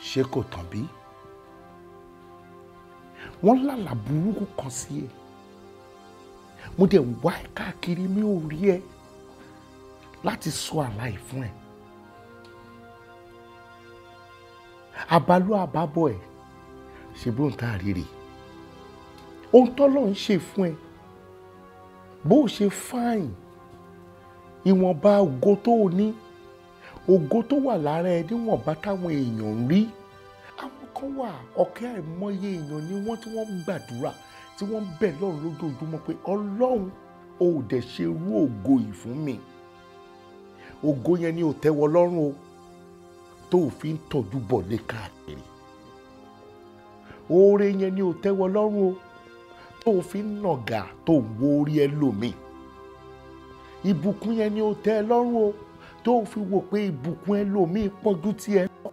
ṣé kò tán bí? Wọ́n lálà burúkú kan sí ẹ, mo dẹ̀ wá ẹ káàkiri, mi ò rí ẹ láti sọ àlá yìí fún ẹ. Àbálò àbábọ̀ ẹ ṣe bó ń ta àríre ohun tọ́lọ́ ń ṣe fún ẹ, bó o ṣe fáìn, ìwọ̀nba ògo tó o ní, ògo tó wà lára ẹ níwọ̀nba táwọn èèyàn ń rí. Àwọn kan wà, ọ̀kẹ́ àìmọye èèyàn ni wọ́n tí wọ́n ń gbàdúrà, tí wọ́n ń bẹ̀ lọ́run lójoojúmọ́ pé Ọlọ́run ò dẹ̀ ṣe irú ògo yìí fún mi. Ògo yẹn ni ò tẹ́wọ́ lọ́rùn o, tó o fi ń tọ́jú bọ̀ lé káàkiri. Oore yẹn ni ò tẹ́wọ́ lọ́rùn o, tó o fi ń nàgà tó ń wo orí ẹlòmíì. Ìbùkún yẹn ni ò tẹ́ ẹ lọ́rùn o, tó o fi wò pé ìbùkún ẹlòmíì pọ̀jù tiẹ̀ lọ.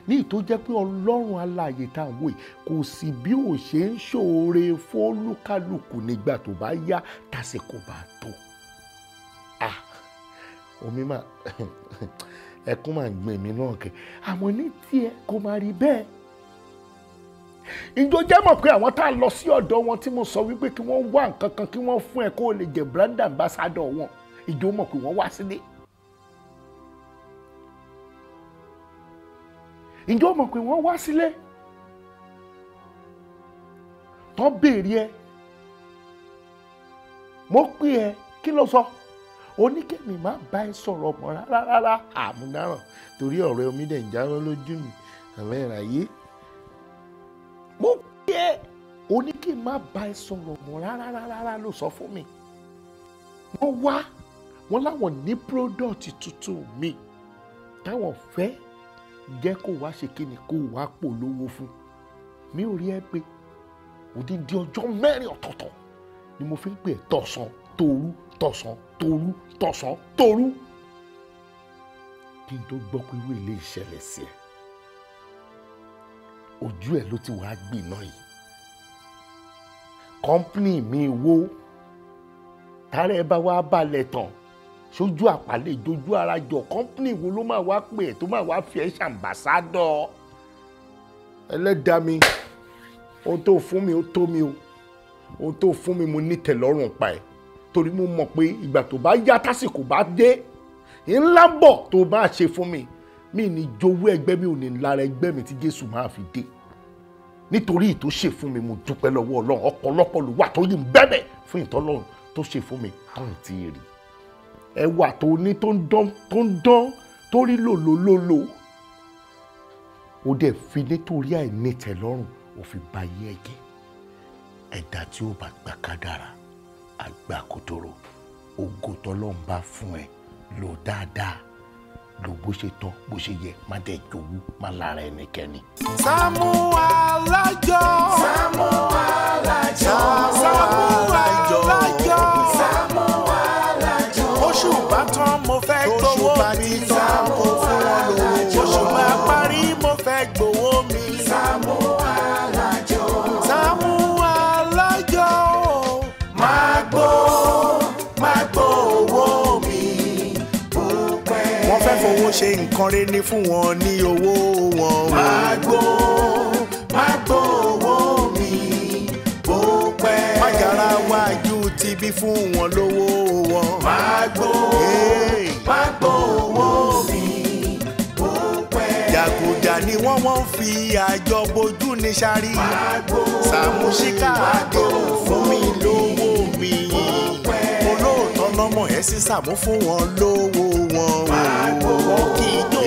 Ní ìtó jẹ́ pé Ọlọ́run alààyè tá à ń wò yìí kò sí bí ò ṣe ń ṣoore fólúkálùkù nígbà tó bá yá, tásìkò bá tó. Ah, omi máa ẹkún máa ń gbìn mí náà kẹ, àmọ́ ní tiẹ̀ kò máa rí bẹ́ẹ̀. Ìjọ jẹ́ mọ̀ pé àwọn tá a lọ sí ọ̀dọ̀ wọn tí mo sọ wípé kí wọ́n wá nǹkan kan kí wọ́n fún ẹ kó o lè jẹ́ brand ambassador wọn, ìjọ mọ̀ pé wọ́n wá sílé. Ìjọ mọ̀ pé wọ́n wá sílé tán béèrè ẹ, mo pè ẹ, kí ló sọ? Oníkẹ́mi má bá ẹ sọ̀rọ̀ mọ́ rárá rárá. Àmúdáràn torí ọ̀rẹ́ omi dẹ̀ ń jáwọ́ lójú mi àmọ́ ìràyé. Mo pè ẹ, oníkẹ́mi má bá ẹ sọ̀rọ̀ mọ́ rárá rárá ló sọ fún mi. Wọ́n wá, wọ́n láwọn ní product tuntun mi táwọn fẹ́ jẹ́ kó wá ṣe kí ni, kó wá polówó fún mi. Ò rí ẹ pé odindi ọjọ́ mẹ́rin ọ̀tọ̀ọ̀tọ̀ ni mo fi ń pè é, tọ̀sán tòru, tọ̀sán tòru, tọ̀sán tòru, kí n tó gbọ́ pé irú ilé ìṣẹ̀lẹ̀ sí ẹ. Ojú ẹ ló ti wàá gbiná yìí. Kọ́ńpìnì mi wo tààrẹ ẹ bá wá balẹ̀ tán sójú àpàlẹ̀ ìdojú ara jọ, kọ́ńpìnì wo ló máa wá pè ẹ́ tó máa wá fi ẹ́ ṣàǹbàsádọ̀? Ẹlẹ́dàá mi, ohun tó fún mi ó tó mi o, ohun tó fún mi mo ní tẹ́lọ́rùn pa ẹ̀, torí mo mọ̀ pé ìgbà tó bá yá tásìkò bá dé ńlá bọ̀ tó bá ṣe fún mi, mi ní jowú ẹgbẹ́ mi, ò ní lára ẹgbẹ́ mi tí Jésù máa fi dé. Nítorí ìtó ṣe fún mi mo dúpẹ́ lọ́wọ́ Ọlọ́run. Ọ̀pọ̀lọpọ̀ ló wà tó yìí ń bẹ̀bẹ̀ fún ìtọ́lọ́run tó ṣe fún mi tọ́run ti rí. Ẹwà tó ní tó ń dán tó ń dán tó rí lòlòlòlò, ó dẹ̀ fi nítorí àìnítẹ̀lọ́rùn ó fi ba ayé ẹ jẹ́. Ẹ̀dá tí ó bá gbà kádàrá àgbà kòtòrò, ògo tọ́lọ́run bá fún ẹ lò dáadáa, lò bó ṣe tọ́ bó ṣe yẹ, má dẹ̀ jowú, má lára ẹnikẹ́ni. Sàámú Alájọ. Sàámú Alájọ. Sàámú Alájọ. Sàámú Alájọ. Oṣù bá tán mo fẹ́ gbowó mi. Sàámú Alájọ. Oṣù bá parí mo fẹ́ gbowó mi. Sàámú Alájọ. Sàámú Alájọ. Máa gbó, máa gbó owó mi. Wọ́n fẹ́ fowó ṣe nǹkan rẹ̀ ní fún wọn ní owó wọn. Máa gbó, máa gbó owó mi. Bó pẹ́. Májàra wájú ti bí fún wọn lówó wọn. Máa gbó, máa gbó owó mi. Bó pẹ́. Jàgùjà ni wọ́n fi àjọ bojú ní sáré. Sàámú Ṣíkà àdé fún mi lówó mi. Olóòótọ́ lọ́mọ ẹ̀ sí Sàámú fún wọn lówó wọn. Wọ́n kì í jó